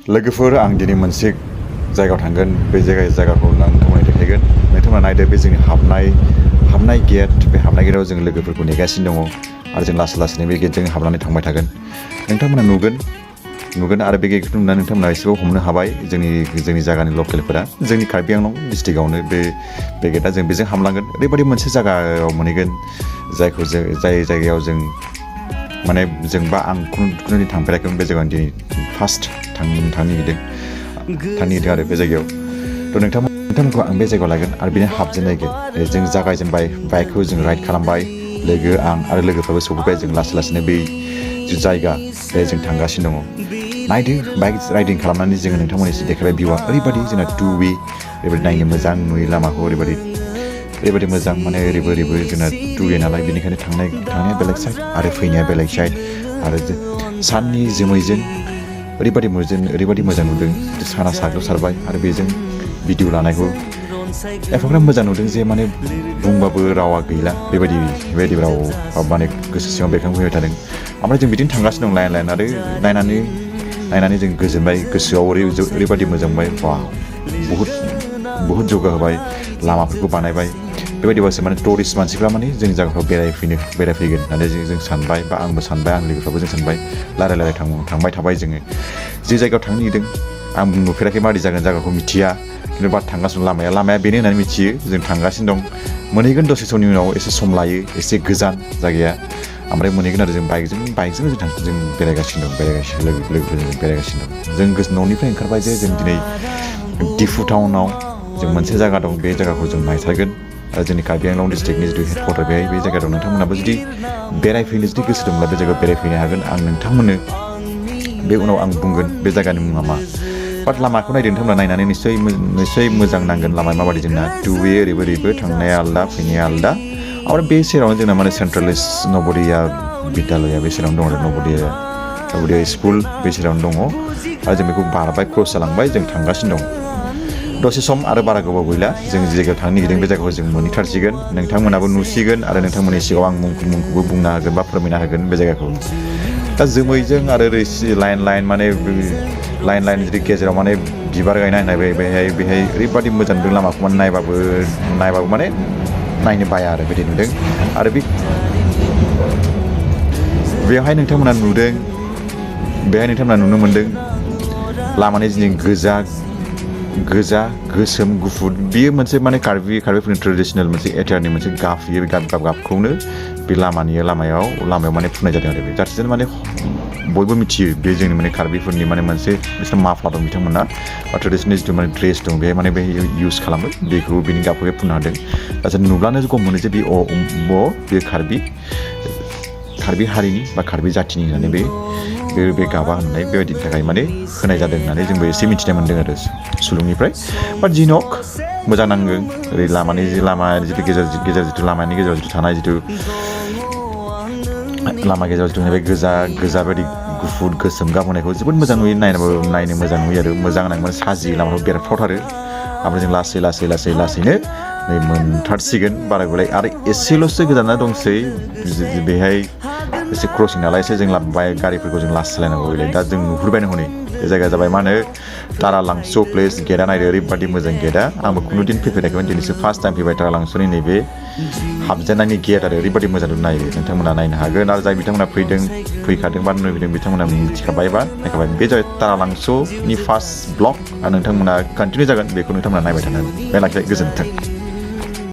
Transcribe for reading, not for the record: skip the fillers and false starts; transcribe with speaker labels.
Speaker 1: लोगोफोर आं दिनै मोनसे जायगायाव थांगोन बे जायगाखौ नोंथांमोननो देखायगोन नोंथांमोना नायदो बे जोंनि हाबनाय गेट बे हाबनाय गेटआव जों लोगोफोरखौ नेगासिनो दङ आरो जों लासै बे गेटजों हाबनानै थांबाय थागोन नोंथांमोना नुगोन आरो बे गेटखौ नुनानै नोंथांमोना एसेबाबो हमनो हाबाय जोंनि जायगानि लकेलफोरा जोंनि कार्बि आंलं डिस्ट्रिक्टआवनो बे गेटआ जों बेजों हाबलांगोन ओरैबायदि मोनसे जायगायाव मोनहैगोन जाय जायगायाव जों माने जोंबा आं खुनु दिन थांफेराखैमोन बे जायगायाव दिनै फार्स्ट थांनो नागिरदों आरो बे जायगायाव थ' नोंथांमोनखौ आं बे जायगायाव लागोन आरो बेनो हाबजेननाय गेट जों जागायजेनबाय बाइकखौ जों राइड खालामबाय आं आरो लोगोफ्राबो सफैबाय जों लासैनो बै जायगा बे जों थांगासिनो दङ नायदो बाइक राइडिं खालामनानै जोङो नोंथांमोननिसिम देखायबाय भिउआ ओरैबायदि जोंना टु वे ओरैबायदि नायनो मोजां नुयो लामाखौ ओरैबायदि मोजां माने ओरैबो जोंना टु वे नालाय बेनिखायनो थांनाया बेलेग साइड आरो फैनाया बेलेग साइड आरो साननि जोमैजों ओरैबायदि मोजां नुदों साना साग्लोबसारबाय आरो बेजों भिडिअ लानायखौ एफाग्राब मोजां नुदों जे माने बुंबाबो रावा गैला बेबायदि राव माने गोसो सिङाव बेरखांफैबाय थादों ओमफ्राय जों बिदिनो थांगासिनो दं लाइन आरो नायनानै जों गोजोनबाय गोसोआव ओरैबायदि मोजां मोनबाय बा बहुद जौगाहोबाय लामाफोरखौ बानायबाय बेबायदिबासो माने टुरिस्ट मानसिफ्रा माने जोंनि जायगाफ्राव बेरायफैगोन होननानै जों सानबाय बा आंबो सानबाय आं लोगोफ्राबो जों सानबाय रायलाय थांबाय थाबाय जोङो जे जायगायाव थांनो नागिरदों आं नुफेराखै माबायदि जागोन जायगाखौ मिथिया खिन्थु बाद थांगासिनो लामाया बेनो होननानै मिथियो जों थांगासिनो दं मोनहैगोन दसे समनि उनाव एसे सम लायो एसे गोजान जायगाया ओमफ्राय मोनहैगोन आरो जों बाइकजों जों बेरायगासिनो दं लोगोफोरजों बेरायगासिनो दं जों न'निफ्राय ओंखारबाय जे जों दिनै दिफु टाउनाव जों मोनसे जायगा दं बे जायगाखौ जों नायथारगोन आरो जोंनि कार्बि आंलं डिस्ट्रिक्टनि जिथु हेडक्वार्टार बे जायगा दं नोंथांमोनाबो जुदि बेरायफैनो जुदि गोसो दंब्ला बे जायगायाव बेरायफैनो हागोन आं नोंथांमोननो बे उनाव आं बुंगोन बे जायगानि मुङा मा बाट लामाखौ नायदो नोंथांमोना नायनानै निस्सय मोजां नांगोन लामाया माबायदि जोंना टु वे ओरैबो थांनाया आलदा फैनाया आलदा आरो बे सेरावनो जोंना माने सेन्ट्रेलिस्ट नवोदया बिद्यालया बे सेरावनो दं आरो नवोदया स्कुल बे सेरावनो दङ आरो जों बेखौ बारबाय क्रस जालांबाय जों थांगासिनो दं दसे सम आरो बारा गोबाव गैला जों जि जायगायाव थांनो नागिरदों बे जायगाखौ जों मोनहैथारसिगोन नोंथांमोनाबो नुसिगोन आरो नोंथांमोननि सिगाङाव आं मुंखौबो बुंना होगोन बा फोरमायना होगोन बे जायगाखौ दा जोमैजों आरो लाइन माने लाइन जुदि गेजेराव माने बिबार गायना होनाय बेहाय ओरैबादि मोजां नुदों लामाखौ माने नायबाबो माने नायनो बाया आरो बिदि नुदों आरो बेवहाय नोंथांमोना नुनो मोन्दों लामानि जिनि गोजा गोसोम गुफुर बेयो मोनसे माने कार्बिफोरनि ट्रेडिसनेल मोनसे एटियारनि मोनसे गाबखौनो बे लामायाव माने फुननाय जादों आरो बे जाथिजों माने बयबो मिथियो बे जोंनि माने कार्बिफोरनि माने मोनसे बिसोर माफ्ला दं बिथांमोना बा ट्रेडिसनेल जिथु माने ड्रेस दं बेहाय माने बे इउज खालामो बेखौ बिनि गाबखौ फुनना होदों दा नुब्लानो गम मोनो जे बे कार्बि हारिनि बा कार्बि जाथिनि होननानै बे गाबा होननाय बेबायदिनि थाखाय माने होनाय जादों होननानै जोंबो एसे मिथिनो मोन्दों आरो सुलुंनिफ्राय बाट जिनक मोजां नांगोन ओरै जिथु गेजेर जिथु लामानि गेजेराव जिथु थानाय जिथु लामा गेजेराव जिथु बे गोजा बायदि गुफुर गोसोम गाब होनायखौ जोबोद मोजां नुयो नायनो मोजां नुयो आरो मोजां नाङो साजि लामाखौ बेरफ्रावथारो ओमफ्राय जों लासैनो मोनथारसिगोन बारा गलाय आरो एसेल'सो गोजाना दंसै बेहाय एसे क्रसिं नालाय एसे जों गारिफोरखौ जों लासै सालायनांगौ दा जों नुहुरबायनो हनै बे जायगाया जाबाय मा होनो तारालांसो प्लेस गेटआ नायदो ओरैबादि मोजां गेटआ आंबो खुनु दिन फैफेराखैमोन दिनैसो फार्स्ट टाइम फैबाय तारालांसोनि नैबे हाबजेननायनि गेट आरो ओरैबादि मोजां नायो नोंथांमोना नायनो हागोन आरो जाय बिथांमोना फैखादों बा नुफैदों बिथांमोना मिथिखाबाय बा नायखाबाय बे जाबाय तारालांसोनि फार्स्ट ब्लक आरो नोंथांमोना कन्टिनिउ जागोन बेखौ नोंथांमोना नायबाय थानांगोन बे लाखिबाय गोजोन्थों।